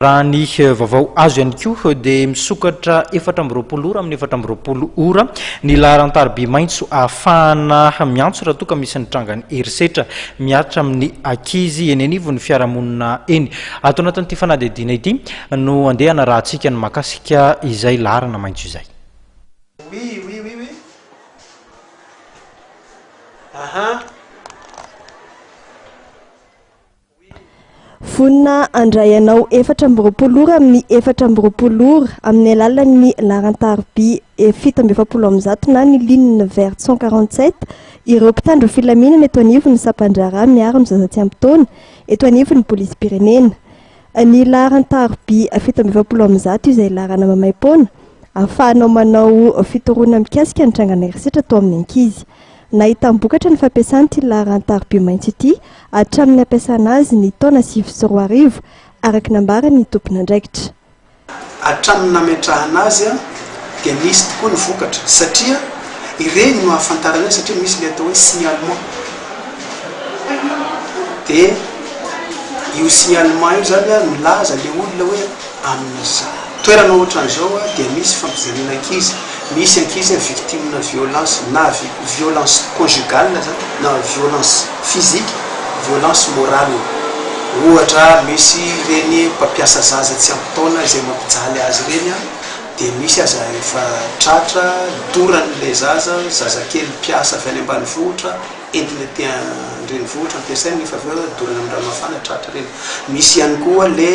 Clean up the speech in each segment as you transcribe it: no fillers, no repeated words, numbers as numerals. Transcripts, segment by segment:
Raha ny vaovao azo ihany koa dia misokatra 24 ora amin'ny 24 ora ny laharan-tariby maitso ahafahana miantso raha toa ka misy ny trangan'ny herisetra mihatra amin'ny ankizy eny anivon'ny fiarahamonina eny. Ato anatin'ity fanadihadiana ity no andeha hanarahantsika ny mahakasika izay laharana maitso izay. Oui, oui, oui, oui. Aha. Vonona handray anao 24 ora amin'ny 24 ora amin'ny alalan'ny laharan-tariby 147 na ny ligne verte 147 ireo mpitandro filaminana eto anivon'ny sampan-draharaha miaro ny zaza tsy ampy taona eto anivon'ny polisim-pirenena. Ny laharan-tariby 147 izay laharana maimaim-poana ahafahanao manao fitoroana mikasika ny trangana herisetra atao amin'ny ankizy. Nahitam-bokatra ny fampiasana ity laharan-tariby maitso ity hatramin'ny nampiasana azy ny taona 2009, araka ny nambaran'ny tompon'andraikitra. Hatramin'ny nametrahana azy dia nisy tokoa ny vokatra satria ireny no ahafantarana azy satria misy ilay atao hoe signalement dia io signalement io zany milaza ilay olona hoe Amin'izao toerana ohatran'izao dia misy fampijaliana ankizy, misy ankizy victime-na violence na violence conjugale zany na violence physique, violence morale. Ohatra misy ireny mpampiasa zaza tsy ampy taona izay mampijaly azy ireny dia misy aza efa tratra doran'ilay zaza, zazakely mpiasa avy any ambanivohitra, entina aty an-drenivohitra ampiasaina nefa avy eo dorana amin'ny rano mafana tratra ireny. Misy ihany koa le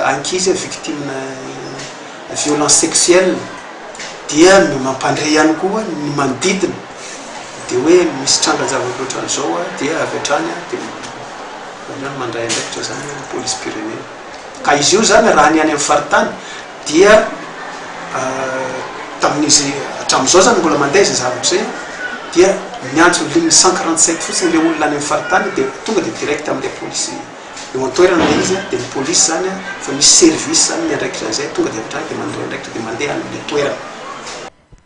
ankizy victime violence sexuelle dia ny mampandre ihany koa ny manodidina dia hoe misy trangan-javatra ohatran'izao dia avy hatrany dia avy hatrany mandray andraikitra izany ny polisim-pirenena. Ka izy io izany raha ny any amin'ny faritany dia tamin'izy hatramin'izao izany mbola mandeha izay zavatra izay dia miantso ligne 147 fotsiny ilay olona any amin'ny faritany dia tonga dia direct amin'ilay polisy eo an-toerana ilay izy dia ny polisy izany fa misy service izany miandraikitra an'izay tonga dia avy hatrany dia mandray andraikitra dia mandeha any amin'ilay toerana.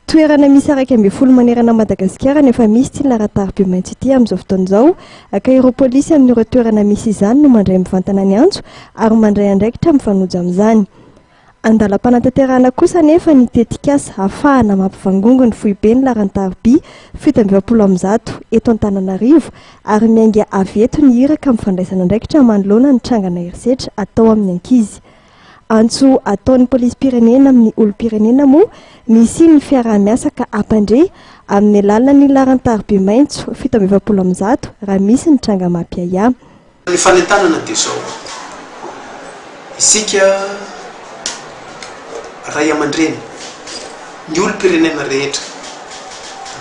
Toerana miisa 11 manerana an'i Madagasikara no efa misy ity laharan-tariby maitso ity amin'izao fotoana izao ka ireo polisy amin'ireo toerana misy izany no mandray mivantana ny antso ary mandray andraikitra mifanojo amin'izany. Andalam-panatanterahana kosa anefa ny tetikasa hahafahana mampivangongo ny foiben'ny laharan-tariby 147 eto Antananarivo ary miainga avy eto ny iraka amin'ny fandraisana andraikitra manoloana ny trangana herisetra atao amin'ny ankizy. Antso ataon'ny polisim-pirenena amin'ny olom-pirenena moa ny hisian'ny fiaraha-miasa ka hampandre amin'ny alalan'ny laharan-tariby maitso 147 raha misy ny tranga mampiahiahy. Ny fanentanana dia izao, isika ray aman-dreny, ny olom-pirenena rehetra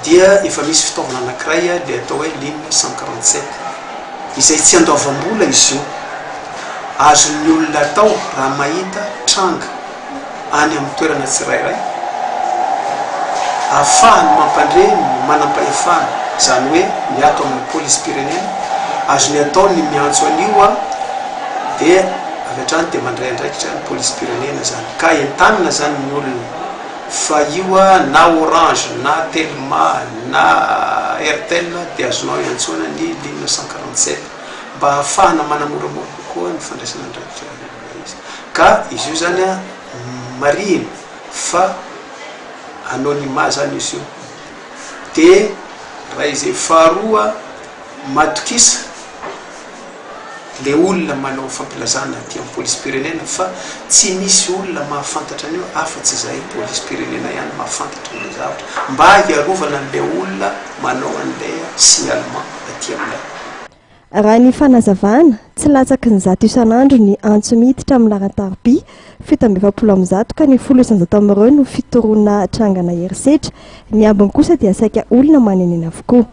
dia efa misy fitaovana anankiray ilay atao hoe ligne 147 izay tsy andoavam-bola izy io. Azon'ny olona atao raha mahita tranga any amin'ny toerana tsirairay ahafahany mampandre ny manam-pahefana, izany hoe ny ato amin'ny polisim-pirenena, azony atao ny miantso an'io dia avy hatrany dia mandray andraikitra ny polisim-pirenena izany. Ka entanina izany ny olona fa io na Orange na Telma na Airtel dia azonao iantsoana ny ligne 147 mba ahafahana manamoramora kokoa ny fandraisana andraikitra ilay izy. Ka izy io izany marihina fa anonymat izany izy io. Dia raha izay faharoa matokisa le olona manao fampilazana aty amin'ny polisim-pirenena fa tsy misy olona mahafantatra an'io afa-tsy izahay polisim-pirenena ihany mahafantatra an'ilay zavatra mba hiarovana an'ilay olona manao an'ilay signalement aty aminay. Raha ny fanazavana, tsy latsaky ny 100 isan'andro ny antso miditra amin'ny laharan-tariby 147 ka ny 10% amin'ireo no fitoroana trangana herisetra, ny ambiny kosa dia saika olona manenena avokoa.